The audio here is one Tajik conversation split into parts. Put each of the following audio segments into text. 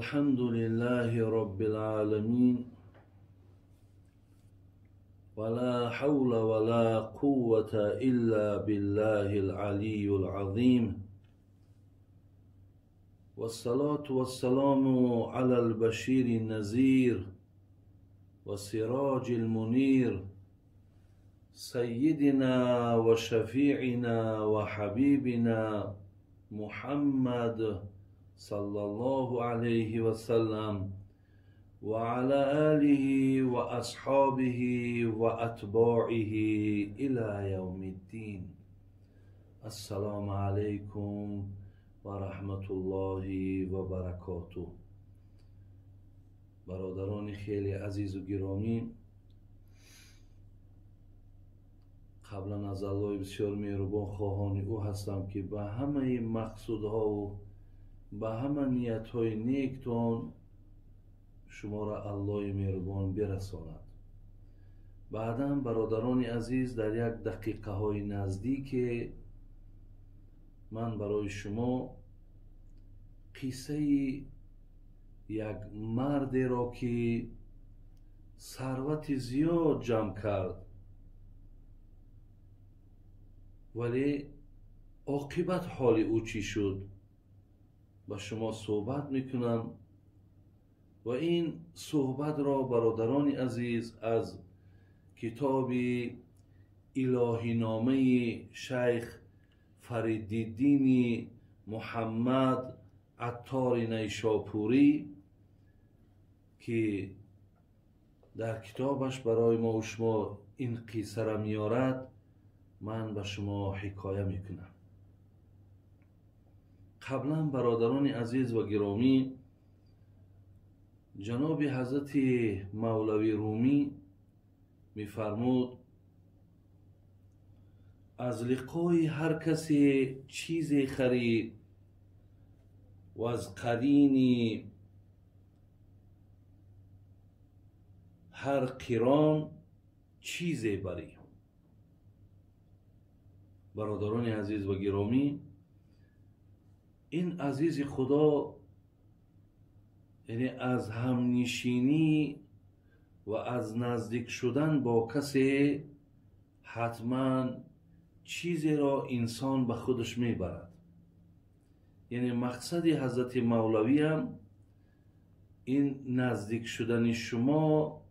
الحمد لله رب العالمين ولا حول ولا قوة إلا بالله العلي العظيم والصلاة والسلام على البشير النذير والسراج المنير سيدنا وشفيعنا وحبيبنا محمد صلى الله عليه وسلم وعلى آله وأصحابه وأتباعه إلى يوم الدين. السلام عليكم ورحمة الله وبركاته. برادران خیلی عزیز و گرامی، قبلا از الله بسیار مهربان خواهان او هستم که به همه مقصودها و به همه نیت‌های نیکتان شما را الله مهربان برساند. بعدا برادران عزیز، در یک دقیقه های نزدیک من برای شما قصه یک مرد را که ثروت زیاد جمع کرد ولی عاقبت حال او چی شد با شما صحبت میکنم و این صحبت را برادران عزیز از کتاب الهی نامه شیخ فریدالدین محمد عطار نیشاپوری که در کتابش برای ما و شما این قصه را میارد، من به شما حکایه میکنم. قبلا برادران عزیز و گرامی، جناب حضرت مولوی رومی میفرمود از لقای هر کسی چیزی خرید و از قرین هر قران چیزی بری. برادران عزیز و گرامی، این عزیز خدا یعنی از همنشینی و از نزدیک شدن با کسی حتما چیزی را انسان به خودش میبرد. یعنی مقصد حضرت مولوی هم این نزدیک شدن شما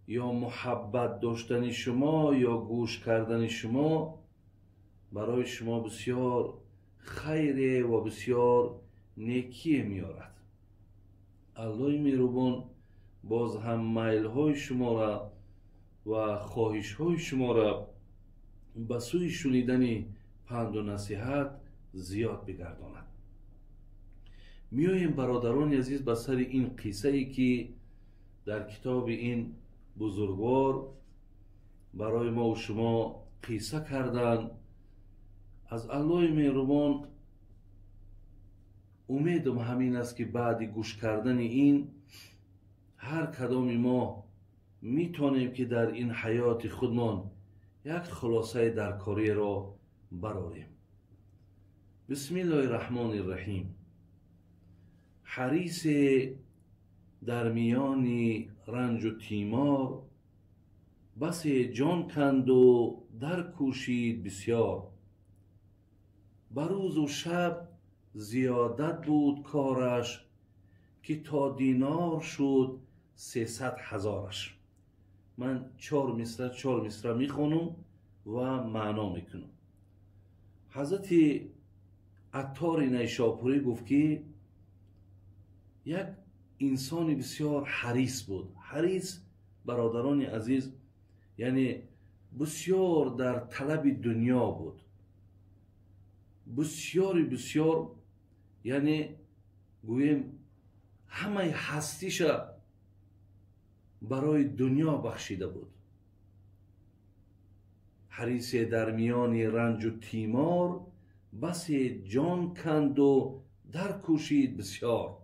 یا محبت داشتن شما یا گوش کردن شما برای شما بسیار خیر و بسیار نیکی میارد. الله مهربان باز هم میل‌های شما را و خواهش‌های شما را به سوی شنیدن پند و نصیحت زیاد بگرداند. میاییم برادران عزیز به سر این قصه ای که در کتاب این بزرگوار برای ما و شما قصه کردن. از الله مهربان امیدم همین است که بعد گوش کردن این هر کدام ما میتونیم که در این حیات خودمان یک خلاصه درکاری را براریم. بسم الله الرحمن الرحیم. حریص در میان رنج و تیمار، بس جان کند و در کوشید بسیار. بروز و شب زیادت بود کارش، که تا دینار شد 300,000. من 4 مصرع میخونم و معنا میکنم. حضرت عطار نیشاپوری گفت که یک انسان بسیار حریص بود. حریص برادران عزیز یعنی بسیار در طلب دنیا بود، بسیار بسیار، یعنی گوییم همه هستیش برای دنیا بخشیده بود. حریص در میان رنج و تیمار، بس جان کند و در کوشید بسیار.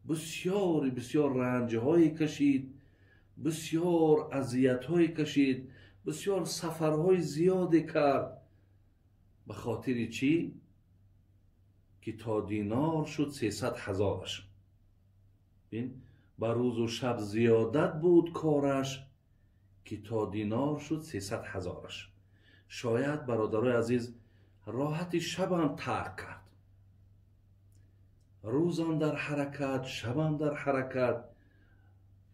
بسیار بسیار رنج های کشید، بسیار اذیت های کشید، بسیار سفرهای زیاد کرد. به خاطر چی؟ که تا دینار شد 300,000. Ба рӯзу шаб зиёдат буд кораш, ки то динор шуд 300 ҳазораш. Шояд, бародарои азиз, роҳати шабам тарк кард. Рӯзам дар ҳаракат, шабам дар ҳаракат.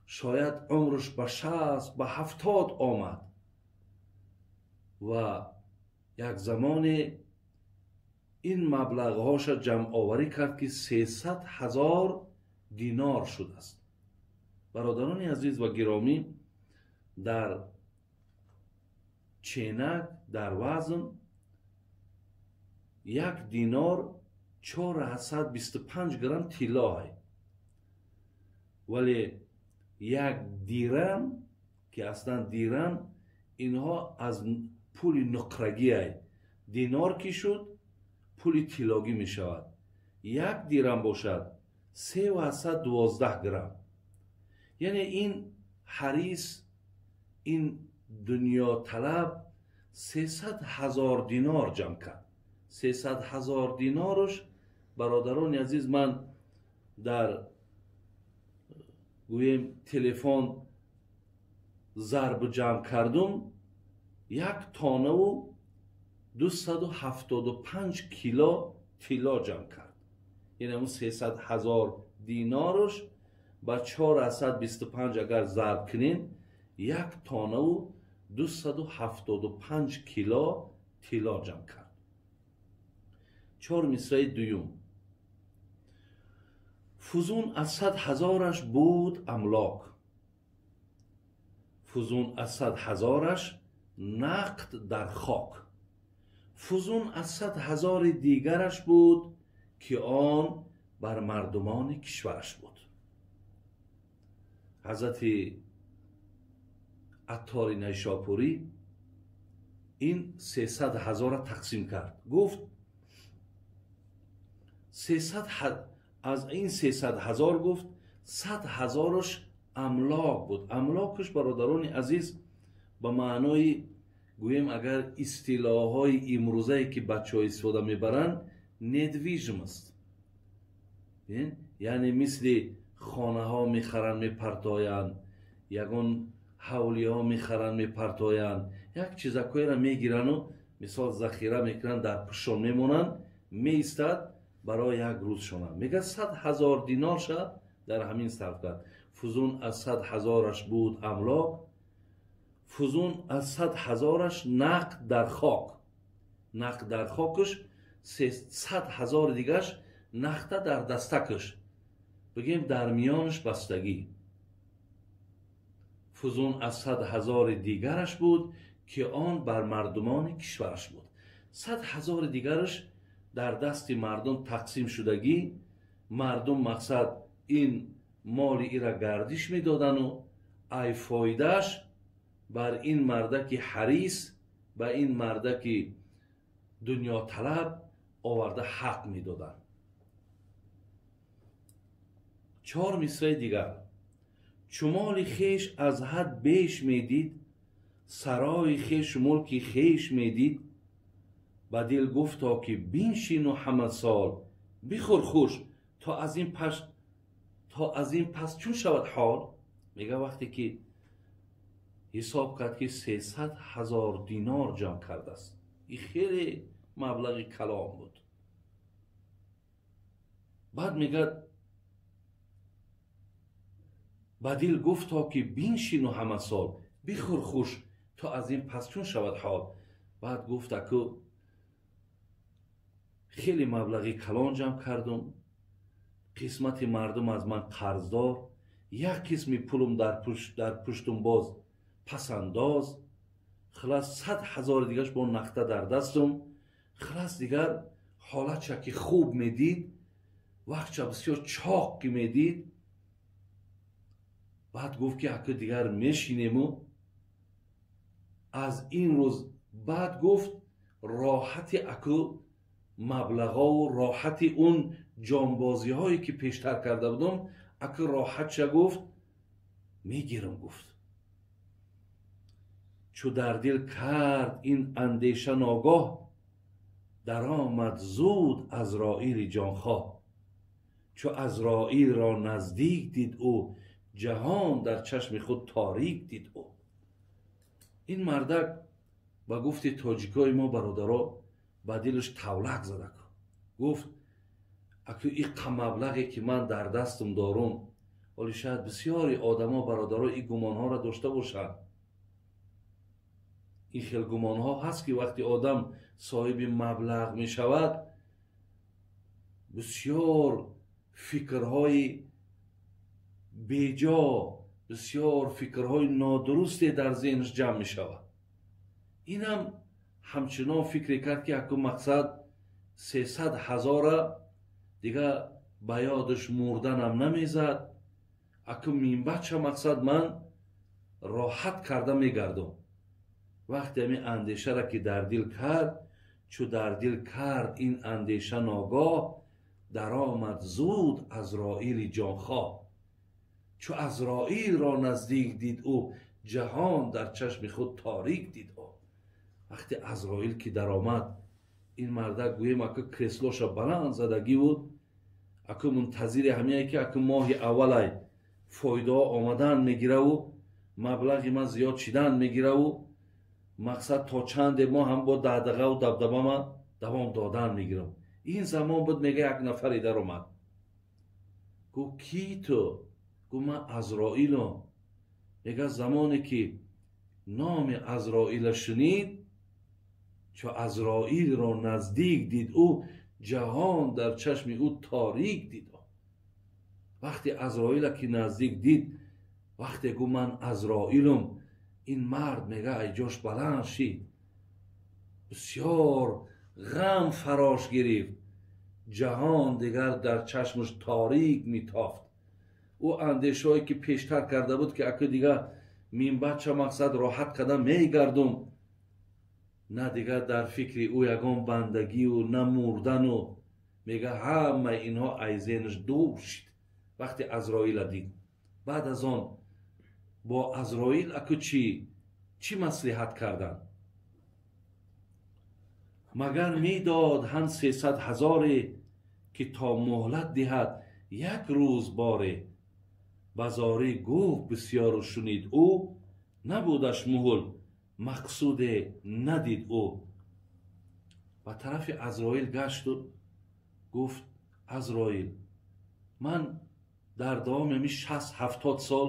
Шояд умраш ба 60, ба 70 омад ва як замоне ин маблағҳоша ҷамъоварӣ кард, ки 300 ҳазор динор шудааст. Бародарони азиз ва гиромӣ, дар ченак, дар вазн як динор 425 грамм тиллоҳ, вале як дирам, ки аслан дирам инҳо аз пули нуқрагиай, динор ки шуд пули тиллогӣ мешавад. Як дирам бошад 312 грамм. Яъне ин ҳарис, ин дунёталаб 300 ҳазор динор ҷамъ кард. 300 ҳазор диноруш, бародарони азиз, ман дар гӯем телефон зарб ҷамъ кардум, як тонаву 275 кило тилло ҷамъ кард. Яъне он 300 ҳазор диноруш ба 425 агар зарб кунем, як тонаву 275 кило тилло ҷамъ кард. Чор мисраи дуюм. Фузун аз 100 ҳазораш буд амлок, фузун аз 100 ҳазораш нақд дар хок, фузун аз 100 ҳазори дигараш буд, ки он бар мардумони кишвараш буд. Ҳазрати Аттори Найшопурӣ ин 300 ҳазорро тақсим кард. Гуфт 300 аз ин 300 ҳазор, гуфт 100 ҳазораш амлок буд. Амлокаш, бародарони азиз, ба маънои гӯем агар истилоҳҳои имрӯзае ки бачаҳо истифода мебаранд, недвижимость, яъне мисли хонаҳо мехаранд, мепартоянд, ягон ҳавлиҳо мехаранд, мепартоянд, як чизакҳоеро мегирану мисол захира мекунанд, дар пуштшон мемонанд, меистад барои як рӯзшона. Мегӯяд 100 ҳазор динорша дар ҳамин сарф кард. Фузун аз 100 ҳазораш буд амлок, фузун аз 100 ҳазораш нақд дар хок. Нақд дар хокаш 300 ҳазори дигаш нақда дар дастакаш, бигем дар миёнаш бастагӣ. Фузун аз 100 ҳазори дигараш буд, ки он бар мардумони кишвараш буд. 100 ҳазори дигараш дар дасти мардум тақсим шудагӣ. Мардум мақсад ин моли ира гардиш медодану ай фоидааш бар ин мардаки ҳарис, ба ин мардаки дунёталаб оварда ҳақ медоданд. Чор мисраи дигар. Чу моли хеш аз ҳад беш медид, сарои хеш мулки хеш медид, ба дил гуфто ки биншину ҳама сол, бихӯр хуш то аз ин пас чун шавад ҳол. Мега вақте ки ҳисоб кард ки 300 ҳазор динор ҷамъ кардааст, ин хеле маблағи калон буд. Баъд мегӯяд ба дил гуфто ки биншину ҳама сол, бихӯр хуш то аз ин пас чун шавад ҳол. Баъд гуфт аку хеле маблағи калон ҷамъ кардум, қисмати мардум аз ман қарздор, як қисми пулум дар пуштум боз пасандоз, хилас 100 ҳазори дигаш бо нақда дар дастум. Хилас дигар ҳолатша ки хуб медид, вақтша бисёр чоқ ки медид. Баъд гуфт ки аку дигар мешинему аз ин рӯз баъд гуфт роҳати аку маблағову роҳати он ҷонбозиҳое ки пештар карда будум, аку роҳатша гуфт мегирам. Гуфт чу дар дил кард ин андеша ногоҳ, даромад зуд Азроили ҷонхоҳ. Чу Азроилро наздик дид ӯ, ҷаҳон дар чашми худ торик дид ӯ. Ин мардак ба гуфти тоҷикои мо, бародаро, ба дилаш тавлак зада гуфт: аку иққа маблағе ки ман дар дастам дорум, ҳоли шояд бисёри одамо, бародаро, ин гумонҳоро дошта бошанд. Ин хел гумонҳо ҳаст, ки вақте одам соҳиби маблағ мешавад, бисёр фикрҳои беҷо, бисёр фикрҳои нодурусте дар зеҳнаш ҷамъ мешавад. Инам ҳамчунон фикре кард, ки аку мақсад 300 000-а дига ба ёдаш мурданам намезад, аку минбача мақсад ман роҳат карда мегардум. Вақте ҳамин андешаро ки дар дил кард, чу дар дил кард ин андеша ногоҳ, даромад зуд Азроили ҷонхоҳ. Чу Азроилро наздик дид ӯ, ҷаҳон дар чашми худ торик дид ӯ. Вақте Азроил ки даромад, ин мардак гӯем аку креслоша баланд задагӣ буд, аку мунтазири ҳамяе, ки аку моҳи аввалай фоидаҳо омадан мегираву маблағи ман зиёд шидан мегираву мақсад то чанде мо ҳам бо дагдағаву дабдабама давом додан мегирам. Ин замон буд, мега, як нафаре даромад, гуфт: «Кӣ ту?» Гуфт: «Ман Азроилам». Мега, замоне ки номи Азроила шунид, чу Азроилро наздик дид ӯ, ҷаҳон дар чашми ӯ торик дид. Вақте Азроила ки наздик дид, вақте гуфт: «Ман Азроилам», ин мард, мега, ай ҷош баланд шид, бисёр ғам фарош гирифт, ҷаҳон дигар дар чашмаш торик митофт. Ӯ андешаҳое ки пештар карда буд, ки аку дигар минбача мақсад роҳат карда мегардум, на дигар дар фикри ӯ ягон бандагию на мурдану, мега, ҳамаи инҳо ай зеҳнаш дур шид, вақте Азроила дид. Баъд аз он бо Азроил аку чӣ маслиҳат карданд? Магар медод ҳам 300 000-е, ки то муҳлат диҳад як рӯз боре? Ба зорӣ гуфт бисёру шунид ӯ, набудаш муҳл, мақсуде надид ӯ. Ба тарафи Азроил гашту гуфт: «Азроил, ман дар давоми ҳамин 60-70 сол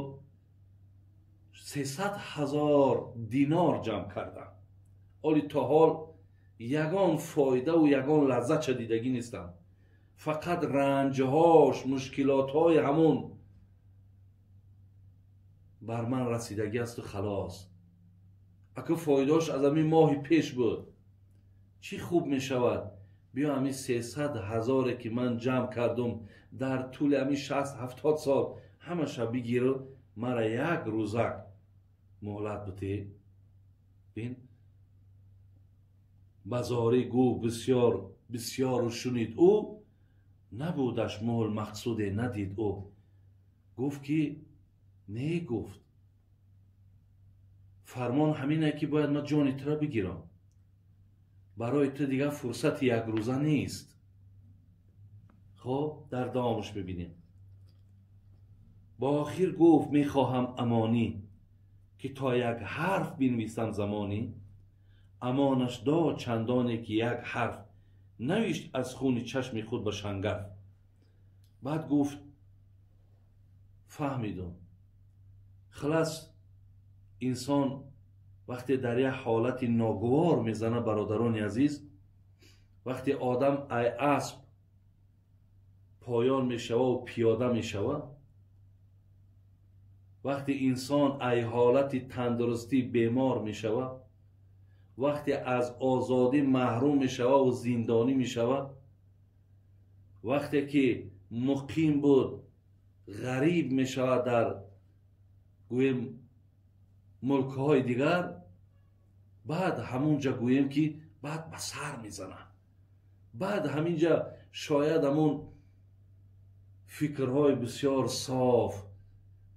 300 000 динор ҷамъ кардам. Оли то ҳол ягон фоидаву ягон лаззатша дидагӣ нестам, фақат ранҷҳош, мушкилотҳои ҳамун бар ман расидагӣ асту халос. Аку фоидаош аз ҳамин моҳи пеш буд. Чӣ хуб мешавад, биё ҳамин 300 000-е ки ман ҷамъ кардум дар тӯли ҳамин 60-70 сол, ҳамаша бигиру мара як рӯзак муҳлат бутӣ». Бин, ба зорӣ гуфт бисёр бисёру шунид ӯ, набудаш муҳл, мақсуде надид ӯ. Гуфт ки не, гуфт, фармон ҳамине, ки бояд ман ҷони тура бигирам, барои ту дигар фурсати якрӯза нест. Хоб, дар давомаш мебинем. Бо охир гуфт: «Мехоҳам амонӣ, ки то як ҳарф бинависам замонӣ». Амонаш дод чандоне, ки як ҳарф навишт аз хуни чашми худ ба шангарф. Баъд гуфт: «Фаҳмидум». Хулас, инсон вақте дар як ҳолати ногувор мезана, бародарони азиз, вақте одам ай асб поён мешава пиёда мешава, вақте инсон ай ҳолати тандурустӣ бемор мешава, вақте аз озодӣ маҳрум мешававу зиндонӣ мешава, вақте ки муқим буд, ғариб мешавад дар, гӯем, мулкҳои дигар, баъд ҳамунҷа, гӯем, ки баъд ба сар мезанад. Баъд ҳаминҷа шояд ҳамун фикрҳои бисёр соф,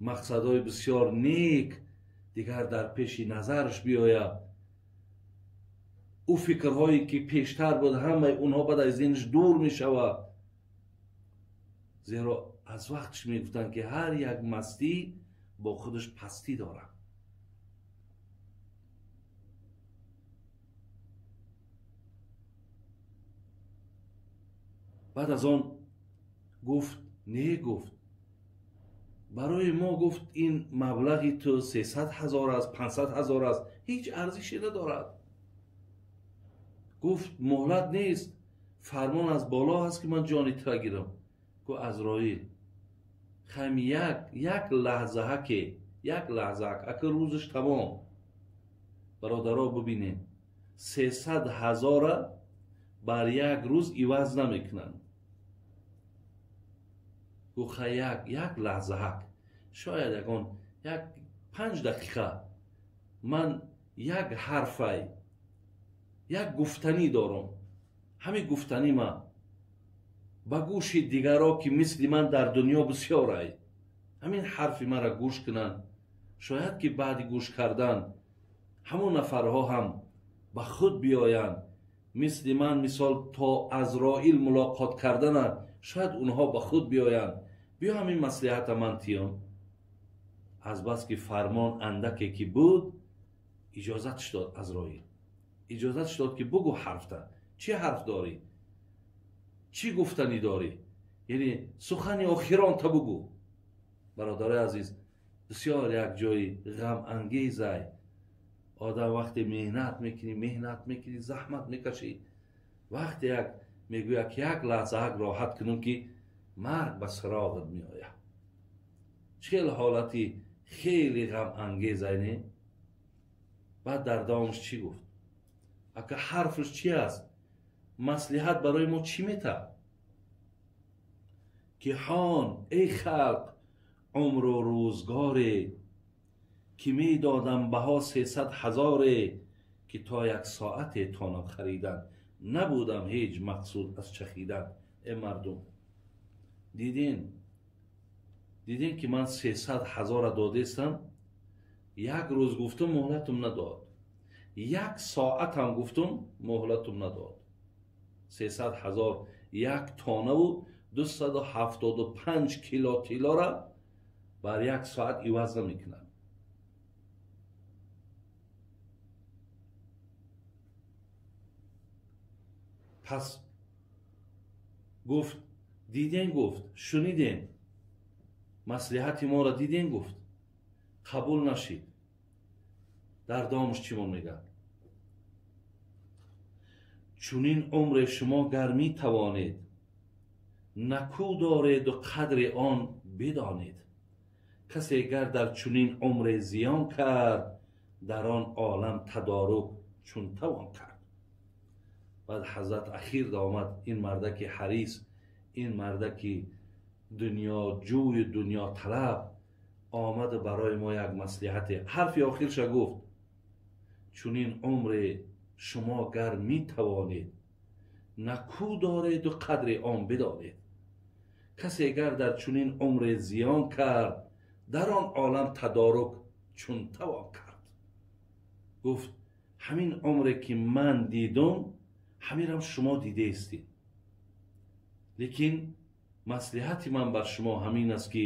мақсадҳои бисёр нек дигар дар пеши назараш биёяд. Ӯ фикрҳое ки пештар буд, ҳамаи онҳо баъд аз зеҳнаш дур мешавад. Зеро аз вақтш мегуфтанд, ки ҳар як мастӣ бо худаш пастӣ дорад. Баъд аз он гуфт, не, гуфт, барои мо, гуфт, ин маблағи ту 300 ҳазор аст, 500 ҳазор аст, ҳеҷ арзише надорад. Гуфт, муҳлат нест, фармон аз боло аст, ки ман ҷони тура гирам. Гуфт, Азроил, хам як лаҳзаҳаке, як лаҳзаҳак, ака рӯзаш тамом. Бародаро, бибинем, 300 ҳазора бар як рӯз иваз намекунанд. Гуфт, ха, як лаҳзаҳак, шояд ягон як 5 дақиқа ман як ҳарфай, як гуфтанӣ дорам. Ҳамин гуфтанӣ ма ба гӯши дигаро, ки мисли ман дар дунё бисёрай, ҳамин ҳарфи маро гӯш кунанд. Шояд ки баъди гӯш кардан ҳамон нафарҳо ҳам ба худ биёянд, мисли ман, мисол, то Азроил мулоқот кардана, шояд онҳо ба худ биёянд. Биё ҳамин маслиҳата ман тиём. Азбаски фармон андаке ки буд, иҷозатш дод Азроил, иҷозатш дод, ки бугӯ ҳарфта, чӣ ҳарф дорӣ, чӣ гуфтанӣ дорӣ, яъне сухани охиронта бугӯ. Бародарои азиз, бисёр як ҷои ғамангезай. Одам вақте меҳнат мекунӣ, меҳнат мекунӣ, заҳмат мекашӣ, вақте як мегӯяд, ки як лаҳзаак роҳат кунам, ки марг ба сироғат меояд. Чӣ хел ҳолати хеле ғамангезай, не? Баъд дар давомаш чӣ гуфт? Ака ҳарфаш чи аст? Маслиҳат барои мо чӣ метавад? Ки ҳон, эй халқ, умру рӯзгоре, ки медодам баҳо 300 ҳазоре, ки то як соате тонам харидан, набудам ҳеҷ мақсуд аз чахидан. Э мардум, дидин, ки ман 300 ҳазора додестам, як рӯз гуфтум, муҳлатум надод, як соатам гуфтум, муҳлатум надод. 300 ҳазор, як тонаву 275 кило тиллора бар як соат иваз намекунад. Пас гуфт, диден, гуфт, шуниден, маслиҳати моро диден, гуфт, қабул нашид. Дар давомаш чӣ мон мегӯяд? Чунин умре шумо гар метавонед, накӯ дореду қадри он бидонед. Касе гар дар чунин умре зиён кард, дар он олам тадорук чун тавон кард. Баъд ҳазрат ахир омад, ин мардаки ҳарис, ин мардаки дунёҷӯю дунёталаб омаду барои мо як маслиҳате, ҳарфи охирша гуфт: чунин умре шумо гар метавонед, накӯ дореду қадри он бидонед. Касе гар дар чунин умре зиён кард, дар он олам тадорук чун тавон кард. Гуфт, ҳамин умре ки ман дидум, ҳаминам шумо дидаистед, лекин маслиҳати ман бар шумо ҳамин аст, ки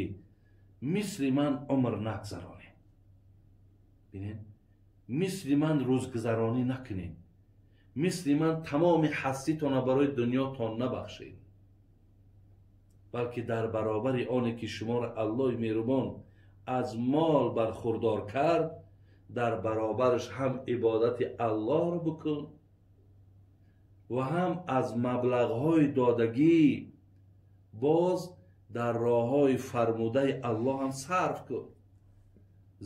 мисли ман умр нагзаронед. Бинед, мисли ман рӯзгузаронӣ накунед, мисли ман тамоми ҳаститонро барои дунётон набахшед, балки дар баробари оне ки шуморо Аллоҳи меҳрубон аз мол бархурдор кард, дар баробараш ҳам ибодати Аллоҳро бикун ва ҳам аз маблағҳои додагӣ боз дар роҳҳои фармудаи Аллоҳ ҳам сарф кун.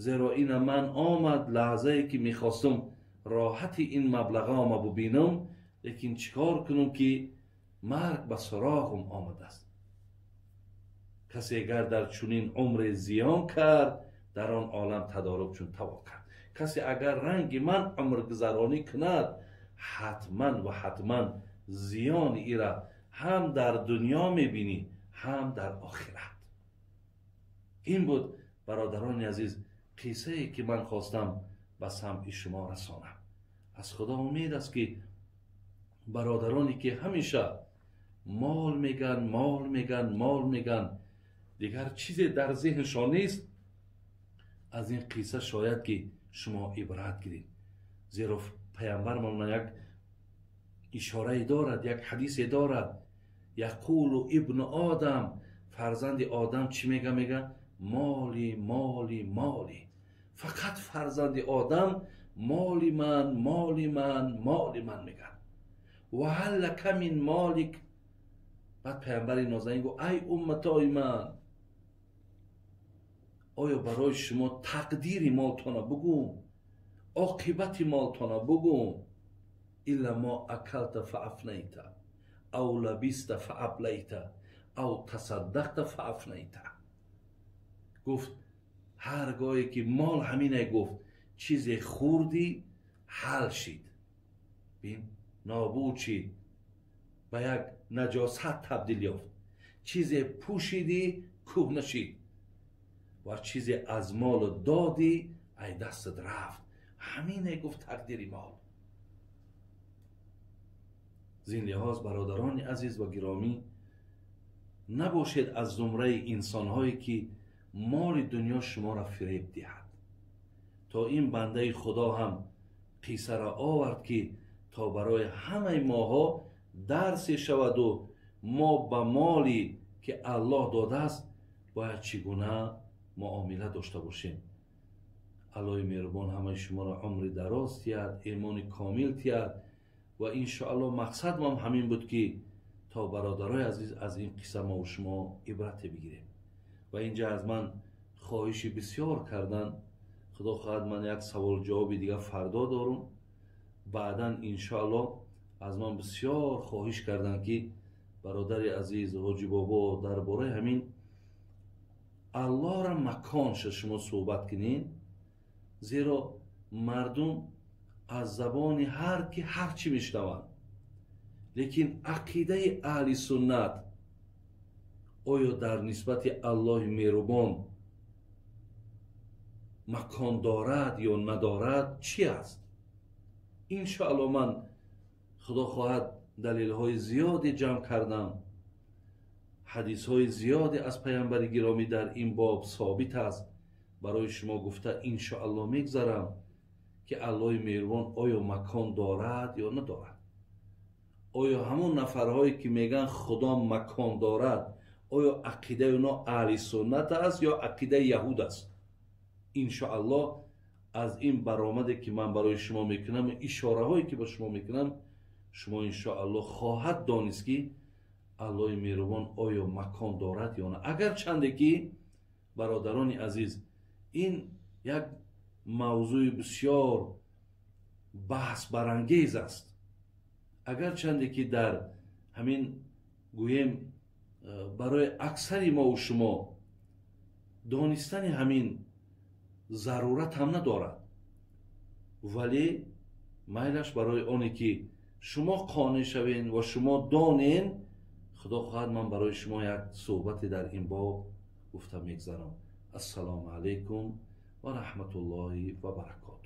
Зеро ина ман омад лаҳзае ки мехостум роҳати ин маблағҳома бубинам, лекин чӣ кор кунам, ки марг ба суроғам омадааст. Касе гар дар чунин умре зиён кард, дар он олам тадорук чун тавон кард. Касе агар ранги ман умргузаронӣ кунад, ҳатман ва ҳатман зиёни ира ҳам дар дунё мебинӣ, ҳам дар охират. Ин буд, бародарони азиз, қиссае ки ман хостам ба самъи шумо расонам. Аз Худо умед аст, ки бародароне ки ҳамеша мол меган, мол меган, мол меган, дигар чизе дар зеҳншон нест. Аз ин қисса шояд ки шумо ибрат гиред, зеро паямбар мон як ишорае дорад, як ҳадисе дорад. Яқулу ибну одам, фарзанди одам чӣ мега? Мега моли, моли, моли. Фақат фарзанди одам моли ман, моли ман, моли ман меган. Ва ҳал лака мин молик. Баъд паямбари нозанин гуфт: ай умматои ман, оё барои шумо тақдири молтона бугум, оқибати молтона бугум? Илла мо акалта фаафнайта, ав лабиста фааблайта, ав тасаддақта фаафнайта. Гуфт ҳар гоҳе ки мол ҳамине, гуфт чизе хурдӣ ҳал шид, бин нобуд шид, ба як наҷосат табдил ёфт, чизе пӯшидӣ кӯҳна шид ва чизе аз молу додӣ ай дастат рафт. Ҳамине гуфт тақдири мол. Зин лиҳоз бародарони азиз ва гиромӣ, набошед аз зумраи инсонҳое ки моли дунё шуморо фиреб диҳад. То ин бандаи худо ҳам қиссаро овард ки то барои ҳамаи моҳо дарсе шаваду мо ба моле ки Аллоҳ додааст бояд чӣ гуна муомила дошта бошем. Аллоҳи меҳрубон ҳамаи шуморо умри дароз тиҳад, имони комил тиҳад ва иншоаллоҳ мақсадмам ҳамин буд ки то бародарои азиз аз ин қисса мо шумо ибрате бигирем. Ва инҷа аз ман хоҳиши бисёр кардан, худо хоҳад ман як савол ҷавоби дигар фардо дорум. Баъдан иншоаллоҳ аз ман бисёр хоҳиш кардан ки бародари азиз ҳоҷи бобо дар бораи ҳамин Аллоҳра маконша шумо суҳбат кунед, зеро мардум аз забони ҳар ки ҳар чӣ мешунаванд, лекин ақидаи аҳли суннат оё дар нисбати Аллоҳи меҳрубон макон дорад ё надорад чӣ аст? Иншоаллоҳ ман худо хоҳад далелҳои зиёде ҷамъ кардам, ҳадисҳои зиёде аз паямбари гиромӣ дар ин боб собит аст. Барои шумо гуфта иншоаллоҳ мегзарам ки Аллоҳи меҳрубон оё макон дорад ё надорад. Оё ҳамон нафарҳое ки мегӯянд худо макон дорад, оё ақидаи оно аҳли суннат аст ё ақидаи яҳуд аст? Иншоаллоҳ аз ин баромаде ки ман барои шумо мекунам, ишораҳое ки ба шумо мекунам, шумо иншоаллоҳ хоҳад донист ки Аллоҳи меҳрубон оё макон дорад ё на. Агарчанде ки бародарони азиз, ин як мавзӯи бисёр баҳсбарангез аст. Агарчанде ки дар ҳамин гӯем барои аксари мову шумо донистани ҳамин зарурат ҳам надорад, вале майлаш барои оне ки шумо қонеъ шавен ва шумо донен, худо хоҳад ман барои шумо як суҳбате дар ин боб гуфта мегзарам. Ассалому алайкум ва раҳматуллоҳи ва баракотуҳ.